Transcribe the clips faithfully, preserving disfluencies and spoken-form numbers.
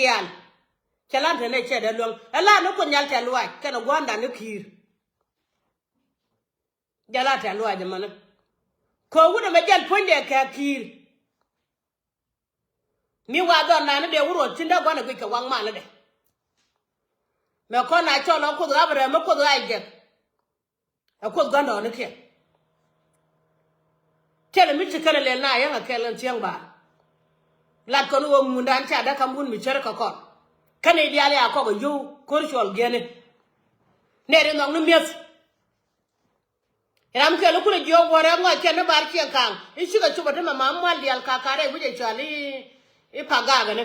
Nhial. Cɛ lan te nɛ cɛ dee luäŋ ɛ lan ni Kuoth Nhial tɛ̈th lɔaac kɛnɛ gua̱a̱ndan ni Ki̱i̱r. Jɛ la tɛ̈th lɔaac ɛmɛni. Kɛ wut ɛmɛ jɛn puɔ̱nydɛ kɛ Ki̱i̱r. Mi wa dhɔr nani dee wut ruɔth thi̱n dee gua̱n ɛ guic kɛ waŋ manädɛ. Mɛ kɔn na cɔl ɔ Kuoth Abraham mi Kuoth Isaac. Ɛ Kuoth gua̱ndɔɔŋnikiɛn. Thilɛ mi ci kɛn ɛ lɛl na yäŋ ɛ kɛl ɛn thiäŋ baar. Lat kɔn ɣöö ŋundan ca dee kam wun mi cär kä kɔn. Kä nɛy diaal ya kɔk ɛ yio̱w ko̱r cuɔl gi̱ɛni. Nɛy ri nhɔk ni mi̱eth. Ram kɛl i̱ kulɛ jiɔk wäärɛ ŋɔc kɛn ni Bar Ciɛŋ Ka̱a̱ŋ i̱ cikɛ cop ɛ ti mɛ mam mual diaal ka̱a̱ka̱a̱rɛ wi̱c ɛ cɔal i̱ i̱ Pagak ɛni.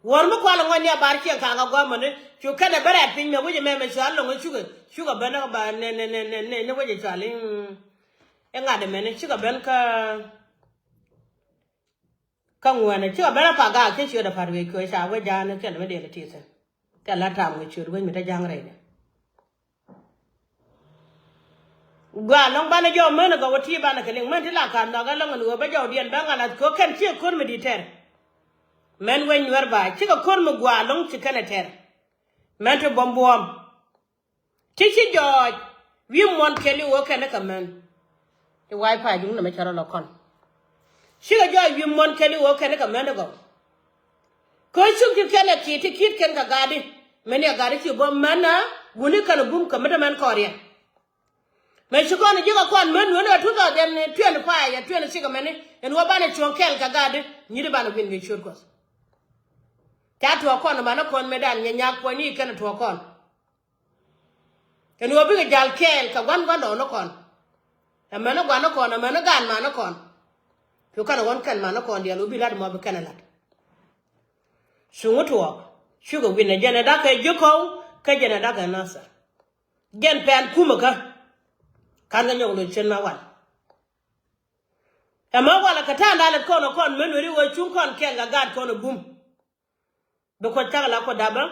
Wäär mi kual ɛ ŋɔc ni a Bar Ciɛŋ Ka̱a̱ŋ a gua̱a̱mɛni cu kɛn ɛ bä rɛ̈t piny mɛ wi̱c ɛmɛ mɛ cɔal lɔŋ i̱ cukɛ cukɛ ben ɛ ba nɛ nɛ nɛ nɛ nɛ wi̱c ɛ cɔal i̱ i̱ ŋa̱t ɛmɛni cikɛ ben kä kä ŋuɛ̈nɛ cikɛ ben ɛ Pagak cä ciöt ɛ pa̱t wëë cuɛ ca wee ja̱a̱n kɛn mi dee lɛ ti̱i̱ thi̱n. Kɛ la tam kɛ ciöt wec mi te ja̱ŋ rɛydɛ. Gua lɔ̱ŋ banɛ jɔw män ɛ gɔw ɛ ti banɛ kɛ liŋ män ti la ka̱n nhɔk ɛ lɔ̱ŋ ɛn ɣöö bä jɔwdiɛn bä ŋa̱l ath kɛ kɛn ciɛ ko̱r mi di̱t tɛr. Män wec nyuɛr ba cikɛ ko̱r mi gua lɔ̱ŋ ci kɛn ɛ tɛr. Män ti buɔ̱m buɔ̱ɔ̱m. Ti ci jɔɔc wi̱i̱ muɔ̱n kɛl i̱ ɣöö kɛn i̱ kɛ män. I̱ wifi juŋ nɛmɛ cɛ rɔ lɔ kɔn. Cikɛ jɔɔc wi̱i̱ muɔ̱n kɛl i̱ ɣöö kɛn i̱ kɛ män i̱ gɔw. Kä cuk ti kɛn ɛ ki̱i̱t ti ki̱i̱t kɛn kɛ gaatdi. Mɛn i̱ ɛ gaatdi ci bä män a wuni kɛn ɛ bum kɛ mi te mɛn kɔɔriɛn. Mɛ ci kɔn ji̱ kɛ kɔn män wuni ɛ two thousand twenty five ɛ twenty six mɛni ɛn wä banɛ cuɔ̱ŋ kɛl kɛ gaatdi nyi̱t i̱ banɛ wi̱n kɛ ciöt Kuɔth. Ca tuɔɔk kɔn ɛ banɛ kɔn mëëdan nyɛ nyak puɔ̱nyni kɛn ɛ tuɔɔk kɔn. Ɛn ɣöö bikɛ jal kɛɛl kɛ gua̱n gua̱ndɔɔŋnikɔn. Ɛmɛni gua̱nikɔn ɛmɛni gaan manikɔn. Cu kɛn ɛ ɣɔ̱n kɛn manikɔn diaal ɣöö bi la̱t mɔ bi kɛn ɛ la̱t. Cuŋ tuɔɔk cukɛ wi̱n ɛ jɛn ɛ da̱k kɛ ji̱ kɔw kä jɛn ɛ da̱k kɛ nathɛr. Jɛn pɛn kumɛ kä ka̱n kɛ nyɔk loc cien ma wal. Ɛmɛ wal ɛ kɛ ta̱a̱ da̱lɛt kɔn ɛ kɔn men weri ɣöö cuŋ kɔn kɛɛl kɛ gaat kɔn ɛ bum. Bi Kuoth cak la Kuoth dapä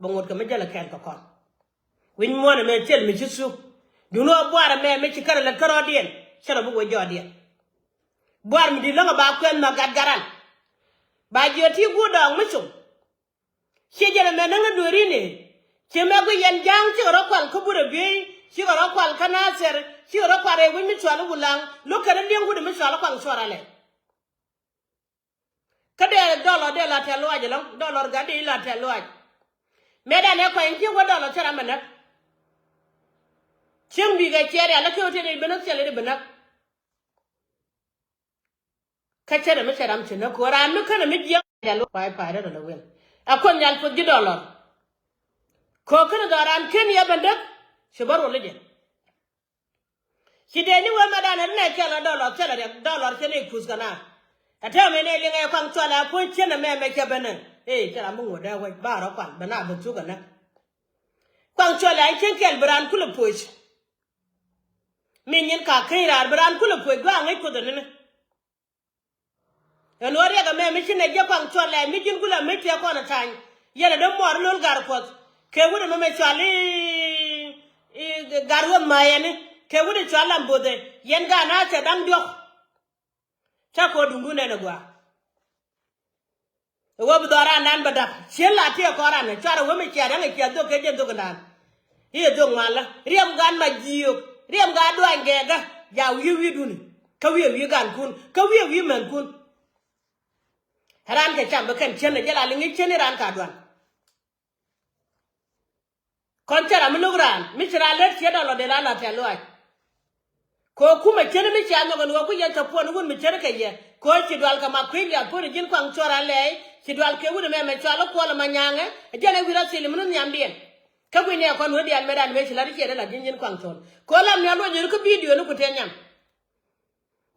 bɛ ŋot kɛ mi jäl ɛ kɛn kɛ kɔn. Wi̱ny muɔ̱ɔ̱n ɛmɛ thil mi ci thuk. Duundɛ ɣöö buaar ɛmɛ mi ci kärɛ lät kärɔɔdiɛn cä rɔ bi wec jɔɔdiɛn. Buaar mi di̱t läŋ ɛ ba kuɛth ma gat garan. Ba jiɛ ti guut dɔɔŋ mi com. Ciɛ jɛn ɛmɛ näŋ ɛ dueerini. Ci mɛ guic yɛn ja̱a̱ŋ cikɛ rɔ kual kä burɛ biey cikɛ rɔ kual kä nathɛr cikɛ rɔ kual rɛy wi̱ny mi cual i̱ wulaŋ lo̱k kɛn i̱ li̱eŋ wut mi cual i̱ kuaŋ cuɔr alɛ. Kä dee dɔlɔ dee la tɛ̈th lɔaac ɛlɔ̱ŋ dɔlɔ gat dee la tɛ̈th lɔaac. Mëëdan ɛ kɔ̱a̱c in ci wä dɔlɔ thil ram ɛ näk. Cieŋ bikɛ ciɛ rial ɛ kiɛ wä tëë dee ben ɛ thil dee ben näk. Kä cɛ dee mi cɛ ram ci näk ko̱ raan mi känɛ mi jiɛk rial wä pay pay dee dɔlɔ wel. Ɛ Kuoth Nhial puɔth ji̱ dɔlɔ. Ko̱ känɛ dhɔran ken yɛ ben däk ci bä ruɔl i̱ jɛ. Ci dee ni wee mɛ danɛ ri nɛ kɛl ɛ dɔlɔr thilɛ riɛk dɔlɔr cɛ ni kuth kɛ na. Ɛ tɛmɛ ni liŋɛ kuaŋ cuɔlɛ a puɔ̱ny cien ɛmɛ mɛ cɛ ben ɛ. Ee cɛ ram bi ŋuɔ̱t dee wec ba rɔ kual ben a ben thuk ɛ nä. Kuaŋ cuɔlɛ a cien kɛl bi raan kulɛ puɔ̱c. Mi nyin ka keny raar bi raan kulɛ puɔ̱c gua̱a̱ ŋäc kuoth ɛ nini. Ɛn ɣöö riɛk ɛmɛ mi ci nɛ jiɛ kuaŋ cuɔl lɛ mi ji̱n gulɛ mi tiɛɛk kɔn ɛ tany. Yɛn ɛ dee muɔɔr lo̱l gar kuɔth kɛ wut ɛmɛ mɛ cual i̱ i̱ gar ɣöth ma yɛn i̱ kɛ wut ɛ cual lam bo̱thɛ yɛn gaat na cɛ da̱ŋ diɔ̱k. Ca kɛ ɣöö duŋdun ɛn ɛ gua̱a̱. Ɛ ɣöö bi dhɔran nan bɛ dap cien la tiɛɛk kɔn ran ɛ cuarɛ wee mi cia da̱ŋ ɛ cia dhok kɛ jɛn dhok ɛndan. I̱ dhok ŋualä riɛm gan ma jiök riɛm gan duany gɛɛkä. Ja wi̱i̱ wi̱i̱duni kä wi̱i̱ wi̱i̱ gankun kä wi̱i̱ wi̱i̱ mɛnkun. Ran kɛ cam bä kɛn cien ɛ jɛ la liŋ i̱ cien i̱ ran ka duan. Kɔn cɛ ram mi lo̱k raan mi ci raan lät ciɛ dɔlɔ dee la la tɛ̈th lɔaac. Kɛ ɣöö kumɛ cien mi cia nhɔk ɛn ɣöö ku yɛn cɛ puɔ̱n wut mi cien kɛ yɛ kɛ ɣöö ci dual kɛ ma kui̱c liath puɔ̱n ji̱n kuaŋ cuɔr alɛɛc ci dual kɛ wut ɛmɛ mɛ cual i̱ kuɔl ɛmɛ nyaŋɛ. Ɛ jɛn ɛ wi̱r a thil mi ni nhiamdiɛn. Kä gui̱n ni ɛ kɔn wee diaal mëëdan mëë ci la̱t i̱ ciɛ dee la̱t ji̱n ji̱n kuaŋ cuɔl kɛ ɣöö lam ni a luɔc yöri kä bidio ni ku tëë nhiam.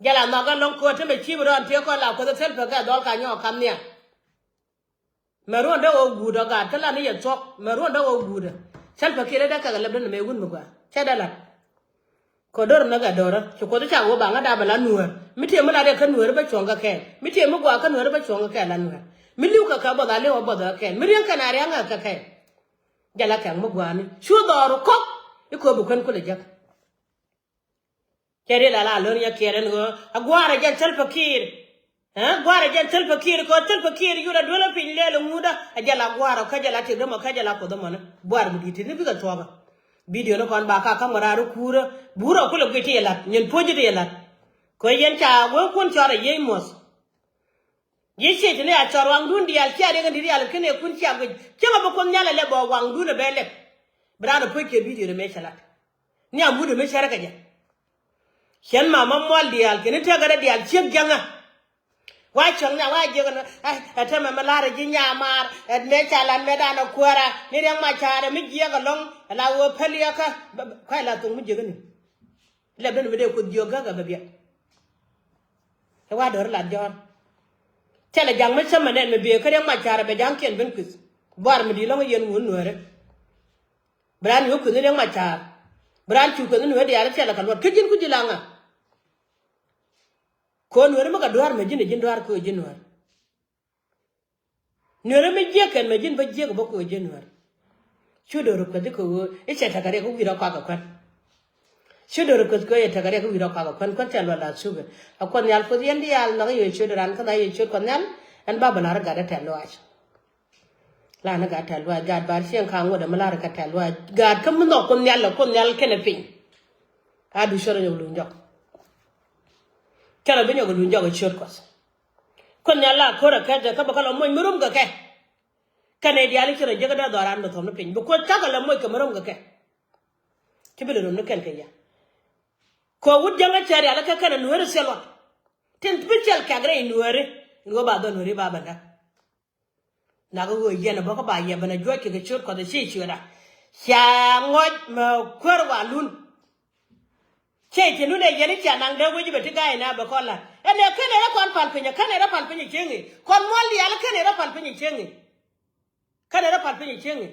Jɛ la nhɔk ɛn lɔ̱ŋ ko̱o̱t te mɛ ci̱i̱ bi rɔɔn tiek kɔn la kuoth ɛ thil pek kɛ dhɔl ka nyɔɔk kam nhial. Mɛ ruɔ̱n dee ɣɔw guut ɔ gaat kä lan i̱ yɛ thuɔ̱k mɛ ruɔ̱n dee ɣɔw guut ɔ. Cäl pɛ kiɛ dee dee kɛkɛ lɛp dee nɛ mɛ wun mi gɔaa cɛ dee lat. Kɛ do̱r näk ɛ do̱rä ci kuoth i̱ cak ɣöö ba ŋäda bɛ la nuäär mi tiee mi lat yɛ kä nuäär bä cuɔ̱ŋ kɛ kɛɛl mi tiee mi gɔaa kä nuäär bä cuɔ̱ŋ kɛ kɛɛl la nuäär. Mi li̱w kɛ kɛ buɔth a li̱w ɛ buɔth ɛ kɛɛl mi riäŋ kɛn a ria̱ŋ ɛ kɛ kɛɛl. Jɛ la kɛŋ mi gua̱a̱ni cu dhɔɔru kɔk i̱ kööb bi kuän kulɛ jäk. Cɛ riet ala lon yɛ kiɛɛr ɛn ɣöö a gua̱a̱r ɛ jɛn Salva Kiir. Ɛ gua̱a̱r ɛ jɛn Salva Kiir kɛ ɣöö Salva Kiir yurɛ duel ɛ piny lɛl ɛ ŋut ɛ jɛ la gua̱a̱r ɔ kä jɛ la tiɛk dämɔ kä jɛ la kuoth ɛmɔni. Buaar mi di̱i̱t ti ni bikɛ thuɔ̱kä. Bidio ni kɔn ba ka ka̱m kä raar kuurä. Buurä kulɛ guic ti yɛ la̱t nyin puɔ̱c ti yɛ la̱t. Kɛ yɛn ca wee kun cɔr ɛ yiey muɔth. Yiey ciec ti ni a cɔr waŋdun diaal cia riɛk in di̱t rial kɛn ɛ kun cia guic cieŋ ɛ bi Kuoth Nhial ɛ lɛp ɔ waŋdun ɛ bɛ lɛp. Bi raan ɛ puɔ̱c kɛ bidio ni mëë cɛ la̱t. Ni a mut ɛ mëë cɛ rɛ kɛ jɛ. Cɛn mama mual diaal kɛn i̱ tekɛ rɛ diaal ciek jaŋä. Wa cäŋ na wa jiäk ni ɛ tɛmɛ mi la̱rä ji̱ nyamaar ɛ mëë ca lat mëë danɛ kuäärä ni Riɛk Macaar ɛ mi jiäk ɛlɔ̱ŋ ɛ la ɣöö päliäkä. Kuay la thoŋ mi jiäk ni lɛ ben mi dee Kuoth jiök gäk ɛ bɛ biɛt. Ɛ wa do̱ri lat jɔ̱ɔ̱r. Thilɛ ja̱ŋ mi cämɛ nɛn mi biɛ kä Riɛk Macaar ɛ bɛ ja̱ŋkiɛn ben kui̱th. Buar mi di̱i̱t lɔ̱ŋ yɛn wun nuääri. Bi raan yio̱k kueth ni Riɛk Macaar. Bi raan cu kueth ni nueeri diaal i̱ thilɛ kɛ luɔt kä ji̱n ku ji̱ la ŋa. Kɛ ɣöö nueeri mi kɛ dua̱a̱r mɛ ji̱n ɛ ji̱n dua̱a̱r kɛ ɣöö ji̱ nuäär. Nueeri mi jiäk kɛn mɛ ji̱n bä jiäk bä kɛ ɣöö ji̱ nuäär. Cu do̱r kueth i̱ kɛ ɣöö i̱ cɛ tekɛ riɛk i̱ wi̱i̱ rɔ kɔakɛ kuän. Cu do̱r kueth kɛ ɣöö i̱ cɛ tekɛ riɛk i̱ wi̱i̱ rɔ kɔakɛ kuän kuän tɛ̈ luɔt la thukɛ. Ɛ Kuɔth Nhial Kuoth yɛn diaal nhɔk i̱ yɛ ciöt raan kä na yɛ ciöt Kuɔth Nhial. Ɛn ba bɛ la̱r i̱ gat ɛ tɛ̈ luaac. Lanɛ gat tɛ̈ luaac, gat bar cieŋ ka̱a̱ŋ ŋuɔ̱t ɛmɛ la̱rɛ kä tɛ̈ luaac. Gat kä mi nhɔk Kuoth Nhial lɛ Kuoth Nhial kɛnɛ piny. A du cärɛ nyɔk luny jɔk. Cärɛ bi nyɔk luny jɔk ɛ ciöt Kuɔth. Kuoth Nhial la ko̱rɛ kɛcɛ kä bɛ kä lɔ moc mi rom kɛ kɛ. Kɛnɛ diaal i̱ cärɛ jek kä dee dhɔran bɛ thɔm ni piny bi Kuoth cakɛ lɛ moc kɛ mi rom kɛ kɛ. Ci bi lɛ rom ni kɛn kɛ yɛ. Kɛ wut jäŋä cɛ rial ikä kɛnɛ nueeri thil luɔt. Tin bi cɛl kɛk rɛy nueeri in ɣöö ba dhɔn nueeri ba bɛn däk. Nak ɣöö yɛn ɛ bä kä ba yɛ ben ɛ juɔc kɛ kɛ ciöt Kuɔth ɛ ci ciötdä. Ca ŋɔc mɛ kuäär wa lun. Cɛ ci lun ɛ yɛn i̱ cia naŋ dee wec bɛ ti ga̱a̱c na bɛ kɔn la̱t. Ɛn ɛ kɛn ɛ rɔ kɔn pal piny ɛ kɛn ɛ rɔ pal piny ɛ cieŋ i̱ kɔn muɔl diaal kɛn ɛ rɔ pal piny ɛ cieŋ i̱. Kɛn ɛ rɔ pal piny ɛ cieŋ i̱.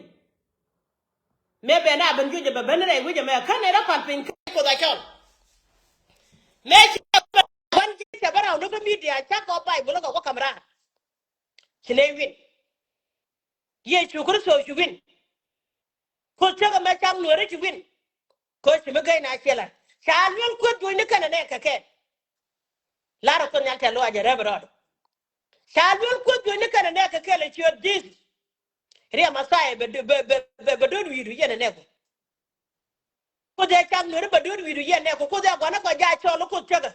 Mëë bɛ na ben juëc ɛ bɛ ben rɛy wec ɛmɛ kɛn ɛ rɔ pal piny kɛ Kuoth a cɔl. Mëë ci bɛ kuan ji̱ cɛ bä raw ni kä midia cak kɔ Baibol kɛ wä ka̱m raar. Ci nɛy win. Yecu Kritho ci win. Kuoth cäk ɛmɛ cak nueeri ci win. Kuoth ci mi gɛy na ciɛ lat ca luel kueth duɔ̱cni kɛnɛ nɛ kɛ kɛɛl. Lar ɛ Kuoth Nhial tɛ̈ luaac ɛ rɛp rɔɔdɛ. Ca luel kueth duɔ̱cni kɛnɛ nɛ kɛ kɛɛl ɛ ciöt Jesus. Riɛk Mɛthia bɛ bɛ bɛ bɛ bɛ do̱t wi̱i̱du yɛn ɛ nɛk. Kuoth ɛ cak nueeri bɛ do̱t wi̱i̱du yɛn ɛ nɛk Kuoth ɛ gua̱n ɛ kɔ ja̱ cɔl Kuoth cäkä.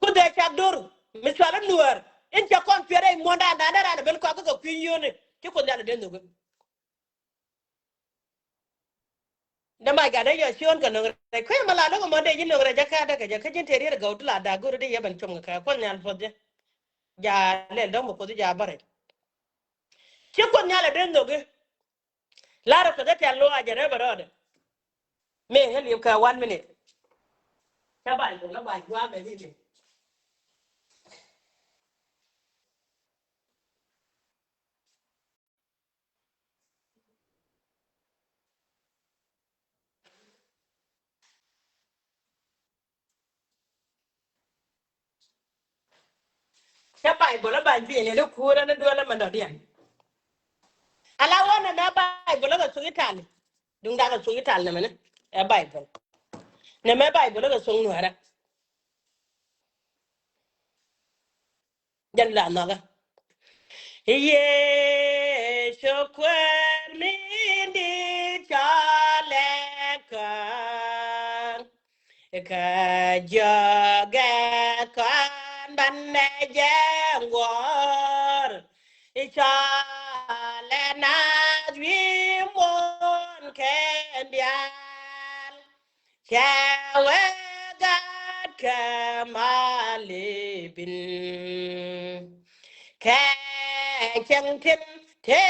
Kuoth ɛ cak do̱r mi cual i̱ nuäär in cɛ kɔn cuɛ rɛy muɔ̱ndan dan ɛ ran ɛ ben kɔak kä kɛ kui̱ yio̱o̱ni ci Kuoth Nhial ɛ den nhök i̱. Dee mac gat dee yɔ ciöön kɛ no̱ŋ rɛc kuëë ma la lo̱k ɛmɔ dee ji̱ no̱ŋ rɛc jɛ ka̱a̱t dee kɛ jɛ kä ji̱n tëë riet ɛ gɔw ti la da̱a̱ go̱r dee yɛ ben com kɛ kɛ Kuoth Nhial puɔth jɛ. Ja lɛl dɔ̱ŋ mi Kuoth ja bä rɛc. Ci Kuoth Nhial ɛ den nhök i̱. Lar ɛ Kuoth ɛ tɛ̈l luaac ɛ rɛp ɛ rɔɔdɛ. Mëë ŋä liep kɛ one minute. Cä Baibol ɛ ba juaam ɛ li̱t. Cä Baibol ɛ ba juëël ni kuurä ni duel ɛmɛ dɔ̱diɛn. Ala wä nɛmɛ Baibol ɛ kɛ thuk Itali. Duŋ dakɛ thuk Itali nɛmɛ ni ɛ Baibol. Nɛmɛ Baibol ɛ kɛ thuk Nuäärä. Jɛn la nhɔkä. Yecu Kuäär min di̱i̱t cɔalɛ kään. Kä jiökɛ kään banɛ jɛ ŋuɔ̱ɔ̱r. Cɔalɛ naath wi̱i̱ muɔ̱ɔ̱n kɛn diaal. Cɛ wee gat kɛ mal i̱ bin. Kɛ cieŋ tin te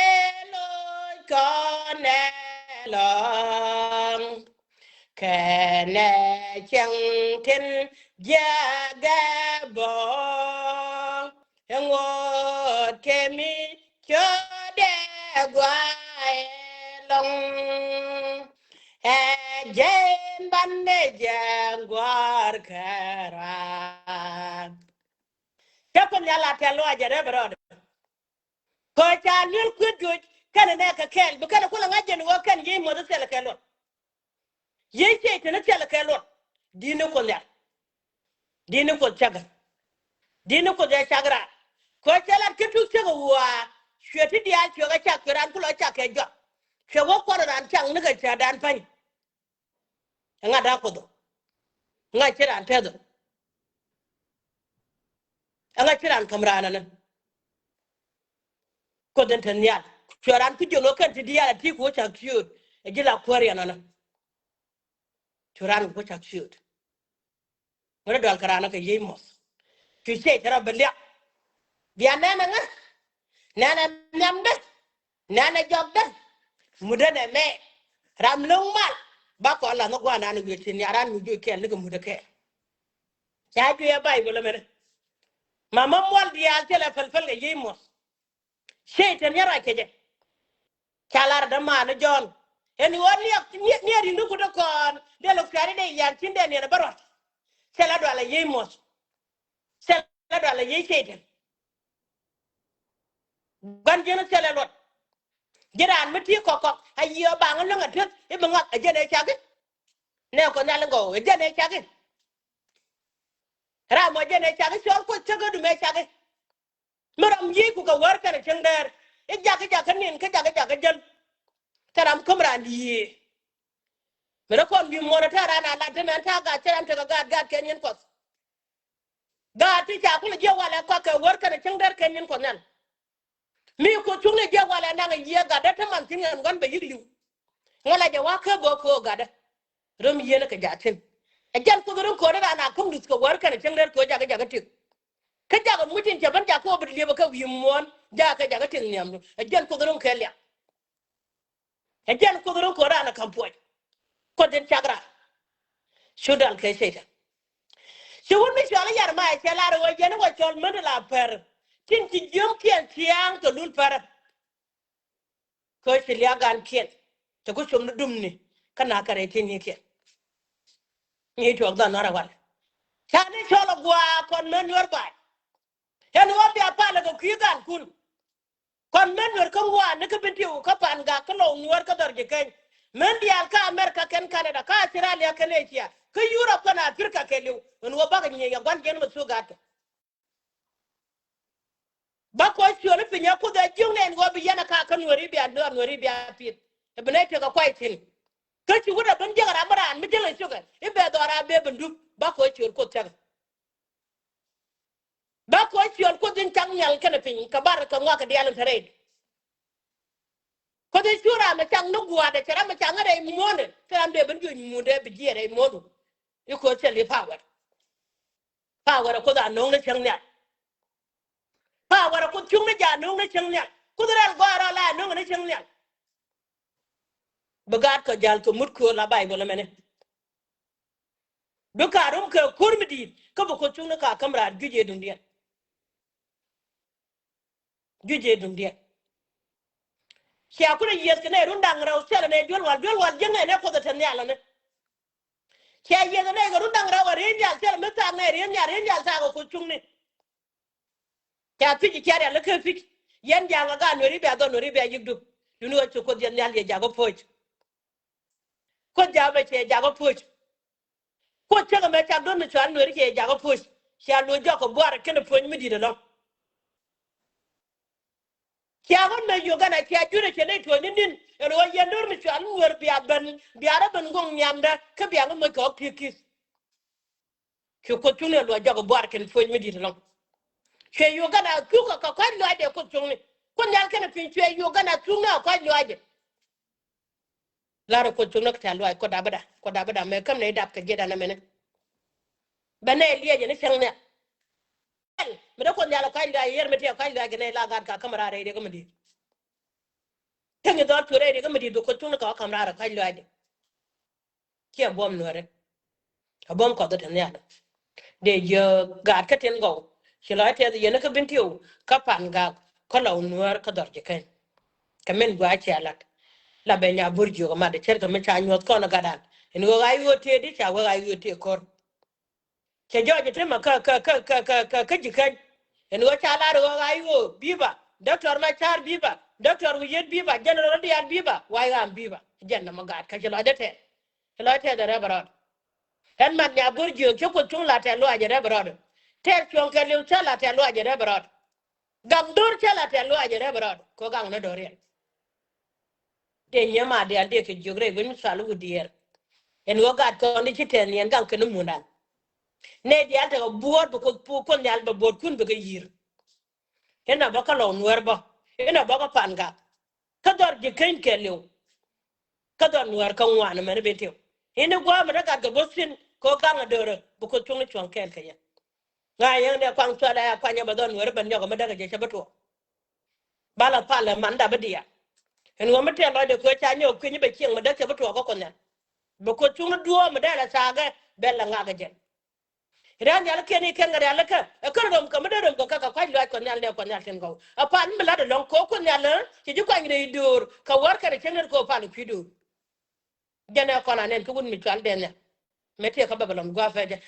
loc kɔn ɛlɔ̱ŋ. Kɛnɛ cieŋ tin jiäkɛ bä. Ɛ ŋot kɛ mi codɛ gua̱a̱ ɛlɔ̱ŋ. Ɛ jɛn banɛ jɛ gua̱a̱r kɛ raar. Cä Kuoth Nhial a tɛl luaac ɛ rɛp rɔɔdɛ. Kɛ ca luel kueth juɔc kɛnɛ nɛ kɛ kɛɛl bi kɛnɛ kulɛ ŋa̱c jɛn ɣöö kɛn yiey muɔth thilɛ kɛ luɔt. Yiey ciey teni thilɛ kɛ luɔt. Di̱t ni Kuoth Nhial. Di̱t ni Kuoth cäkä. Di̱t ni Kuoth ɛ cak raan. Kɛ cɛ lat kä tuk cäk ɛ ɣöö a cuɛ ti diaal cuɛ kɛ cak, cuɛ raan ku lɔ cak kɛ jɔak. Cuɛ wä kuɔn raan cak ni kɛ cädan pa̱ny. Ɛŋa da̱a̱ Kuoth ɔ? Ɛŋa ci raan tɛth ɔ? Ɛŋa ci raan käm raan ɛnɛ? Kuoth in te nhial. Cuɛ raan ku jiök ni kɛn ti diaal a ti ku wä cak ciööt. Ɛ ji̱ la kuäär yɛn ɛnɛ. Cu raan ku cak ciöt. Ŋäcdɛ dual kɛ raan kɛ yiey muɔth. Cu ciey te rɔ bi liak. Bia nɛn ɛ ŋä? Nɛn ɛ nhiamdä. Nɛn ɛ jɔkdä. Mutdä nɛ mɛ. Ram lo̱ŋ mal. Ba kɔn lath ni gua̱a̱r naan wi̱i̱ tin yaran mi juɔc kɛɛl ni kɛ mutdä kɛɛl. Ca juɛ Bayböl ɛmɛnɛ. Ma ma muɔl diaal thilɛ päl päl kɛ yiey muɔth. Cɛy-tan yɛn ruac kɛ jɛ. Ca lar dämaani Jɔ̱ɔ̱n. Ɛn ɣöö niɛ, niɛ, niɛ ri̱ŋ ni kut ɛ kɔn. Dee lɔ kui̱a̱ri dee yan tin dee niɛn ɛ bä ruac. Thilɛ dual ɛ yiey muɔth. Thilɛ dual ɛ yiey cɛy-tan. Gua̱n ji̱n thilɛ luɔt. Ji̱ raan mi ti kɔk kɔk a yiëë baŋ ɛ läŋ ɛ teth i̱ bi ŋɔak ɛ jɛn ɛ cak i̱. Nɛ kɔ nhial i̱ gɔw ɛ jɛn ɛ cak i̱. Ram mɔ jɛn ɛ cak i̱ cɔl Kuoth cäk ɛ dum ɛ cak i̱. Mi ram yiëëku kɛ wäär kɛnɛ cieŋ dɛɛr. I̱ jak i̱ jak kä ni̱n kä jak i̱ jak kä jäl. Cɛ ram käm raan yiëë. Mi rɛ kɔn wi̱i̱ muɔ̱ɔ̱n ɛ ta̱a̱ raan a lat te mɛn ta̱a̱ gaat cɛ ram tekɛ gaat gaat kɛ nyin Kuɔth. Gaat ti ca kulɛ jiɛ walɛ kɔakɛ wäär kɛnɛ cieŋ dɛɛr kɛ nyin Kuɔth nhial. Mi Kuoth cuŋni jiɛ walɛ naŋ ɛ yiëë gatdä te man thi̱n ɛn gua̱n bɛ yi̱k li̱w. Ŋäla jɛ wa̱a̱ kä bä köök gatdä. Räm yieen kɛ jaathin. Ɛ jɛn Kuoth räm kööni raan a käm duth kɛ wäär kɛnɛ cieŋ dɛɛr köök jakä jakä tik. Kä jakä muc in cɛ ben jakä wä bi liepä kɛ wi̱i̱ muɔ̱ɔ̱n jakä jakä tik nhiamdu. Ɛ jɛn Kuoth räm kɛ liak. Ɛ jɛn Kuoth räm kööni raan a ka̱m puɔc. Kuoth in cak raan. Cu dal kɛ cɛy-tan. Ci wut mi cɔal i̱ Yɛrɛmaya cɛ lar ɣöö yɛn i̱ wä cɔl män ti la pär. Tin ci jiömkiɛn ciaaŋ kɛ lul pärä. Kä ci liak gankiɛn. Cɛ ku com ni dumni. Kä nakä rɛy ti̱n ni kiɛn. Ni tuɔɔk dhan nɔrɛ wal. Ca ni cɔl a gua̱a̱ kɔn män Nuɛr ba̱a̱y. Ɛn ɣöö bia palä kɛ kui̱ gankun. Kɔn män Nuɛr kä ŋuan ni kä Bentiu kä Pangak kä Lɔw Nuɛr kä Dhɔr Jikäny. Män diaal kä America kɛn Canada kä Australia kɛn Asia. Kä Europe kɛn Africa kɛɛliw. Ɛn ɣöö bakɛ nyieny ɛ gua̱n jiɛn mɛ thuk gatkɛ. Ba kɔ cuɔl i̱ piny ɛ Kuoth ɛ jiöknɛ ɛn ɣöö bi yɛn ɛ ka̱a̱k kä Nuɛri bia dɔɔr Nuɛri bia pi̱th. Ɛ bi nɛy tekɛ kuay thi̱n. Kä ci wut ɛ ben jiäk ɛ ram mi raan mi jiäk ɛ cukɛ i̱ bɛ dhɔra bee ben dup ba kɔ cuɔl Kuoth cäkɛ. Ba kɔ cuɔl Kuoth in cak nhial kɛnɛ piny kɛ bar kɛ ŋɔak kɛ diaal in te rɛy. Kuoth in cu ram mi cak ni gua̱a̱dɛ cɛ ram mi cak ni rɛy muɔ̱ɔ̱ndɛ cɛ ram dee ben juɔc muundɛ bi jiɛɛr rɛy muɔ̱ɔ̱ndu. I̱ Kuoth cɛ li power. Power ɛ Kuoth a no̱o̱ŋ ni cäŋ nhial. Power ɛ Kuoth cuŋ ni ja̱ no̱o̱ŋ ni cäŋ nhial. Kuoth rɛl gɔaa rɔ la no̱o̱ŋ ni cäŋ nhial. Bi gaat kɔ ja̱l kɛ mut kööl a Bayböl ɛmɛni. Bi ka rum kɛ ko̱r mi di̱i̱t kä bi Kuoth cuŋ ni ka käm raar juic ëë duŋdiɛn. Juic ëë duŋdiɛn. Cia kulɛ yiëth kɛ nɛy run da̱ŋ rɛw thilɛ nɛy duel wal, duel wal jiäknɛ nɛy Kuoth ɛ te nhial ɛni. Cia yiëth kɛ nɛy kɛ run da̱ŋ rɛw ɛ riey nhial thilɛ mi thaak nɛy riey nhial, riey nhial thaak ɛ Kuoth cuŋni. Ca pi̱c cia rial kä pi̱c. Yɛn ja̱a̱ŋ ɛ gaat Nuɛri bia dhɔr Nuɛri bia yi̱k dup. Duŋni ɣöö ci Kuoth yɛn nhial yɛ jakä puɔ̱c. Kuoth ja̱a̱ŋ bɛ cɛ jakä puɔ̱c. Kuoth cäk ɛmɛ cak duɔ̱n mi cɔal Nuɛri cɛ jakä puɔ̱c. Cia luɔc jɔk kɛ buar kɛnɛ puɔ̱ny mi di̱t ɛlɔ̱ŋ. Cia ɣän mɛ Uganda cia jurɛ cɛ nɛy tuɔ̱ɔ̱ny ni ni̱n ɛn ɣöö yɛn do̱r mi cɔal Nuɛr bia ben bia rɔ ben go̱ŋ nhiamdä kä bia ŋä moc kɛ ɣɔ̱k ti̱i̱ ki̱th. Ci Kuoth cuŋni ɛ luɔc jɔk ɛ buar kɛn puɔ̱ny mi di̱t ɛlɔ̱ŋ. Cuɛ Uganda thuk kɛ kɔc lɔaacdɛ Kuoth cuŋni. Kuoth nhial kɛnɛ piny cuɛ Uganda thuk ni kɛ kɔc lɔaacdɛ. Lar ɛ Kuoth cuŋni kɛ tɛ̈th lɔaac Kuoth da̱pä da, Kuoth da̱pä da mɛ käm nɛy dap kɛ jiɛtdan ɛmɛni. Bɛ nɛy liɛc ɛn cäŋ nhial. Mi dee Kuoth nhial ɛ kɔc lɔaac, yɛr mi tëë kɔc lɔaac kɛ nɛy la gaat ka käm raar rɛy riɛk mi di̱i̱t. Tëŋ i̱ dhɔr cuɛ rɛy riɛk mi di̱i̱t bi Kuoth cuŋni kɛ ɣä käm raar ɛ kɔc lɔaacdɛ. Ciɛ buɔ̱m Nuɛri. A buɔ̱m Kuɔth ɛ te nhial. Dee jiök gaat kä tin gɔw. Ci lɔc tɛth yɛn kä Bentiu kä Pangak kä Lɔw Nuɛr kä Dhɔr Jikäny. Kɛ min gua̱a̱ cia lat. La bɛ Nyabur jiök ɛ mat ɛ ce̱tkɛ mi ca nyuɔ̱th kɔn ɛ gatdan. Ɛn ɣöö ɣa̱c ɣöö tëë di ca wee ɣa̱c ɣöö tëë ko̱r. Cɛ jɔɔc ɛ temɛ kä kä kä kä kä kä kä Jikäny. Ɛn ɣöö ca lar ɣöö ɣa̱c ɣöö bi̱i̱ ba Doctor Macar bi̱i̱ ba Doctor Wi̱i̱ bi̱i̱ ba General diaal bi̱i̱ ba wa̱c ɣaam bi̱i̱ ba. Jɛn nɔmɔ gaat kä ci lɔcdä tɛth. Ci lɔc tɛth ɛ rɛp ɛ rɔɔd. Ɛn mat Nyabur jiök ci Kuoth cuŋ la tɛth lɔaac ɛ rɛp ɛ rɔɔdɛ. Tɛr cuɔ̱ŋ kɛɛliw cä la tɛr luac rɛp rɔɔd. Gaŋ do̱r cä la tɛr luac rɛp rɔɔd. Ko gaŋ ni do̱r yɛn. Dee nyɛ ma diaal dee kɛ jiök rɛy wec mi cual wut diɛɛr. Ɛn ɣöö gat kɔn di ci tɛn yɛn gaŋ kɛn ni mundan. Nɛ diaal tekɛ buɔɔt bi Kuoth, Kuoth Nhial bɛ buɔɔtkun bɛ kɛ yi̱r. Inɔ bä kä lɔw Nuɛr bä. Inɔ bä kä Pan Gak. Kä dhɔr ji̱ keny kɛɛliw. Kä dhɔr Nuɛr kä ŋuan mɛn ben tiw. Ini gua̱a̱ mi rɛ gat kɛ bo̱th thi̱n kɛ ɣöö gaŋ a döörä bi Kuoth cuŋni cuɔ̱ŋ kɛɛl kɛ yɛ. Ŋa̱c yɛn dee kuaŋ cual ɛ kuany ɛ bɛ dhɔr Nuɛr ben nyɔk mi däk kɛ jɛ cɛ bi tuɔɔk. Ba la pal ɛ man dap bi diaal. Ɛn ɣöö mi tɛn lɔcdɛ kɛ ɣöö ca nyɔk kui̱ny bɛ cieŋ mi däk cɛ bi tuɔɔk kä Kuoth Nhial. Bi Kuoth cuŋni duɔ̱ɔ̱p mi dee la thaakɛ bɛl la ŋak kɛ jɛn. Rial nhial kɛn i̱ kɛn kɛ rial ikä ɛ kän röm kɛ mi dee röm kɛ kɛ kɛ kua̱c luaac Kuɔth Nhial nɛ Kuɔth Nhial tin gɔw. Ɛ pal mi lat ɛlɔ̱ŋ kɛ Kuoth Nhial ɛ ci ji̱ kuany rɛy döör kɛ wäär kɛn ɛ cieŋ nɛr kɛ ɣöö pal kui̱ döör. Jɛn ɛ kɔn anɛn kä wut mi cual dee nhial. Mɛ tiɛ kä Babilɔn gua̱a̱th ɛ jɛ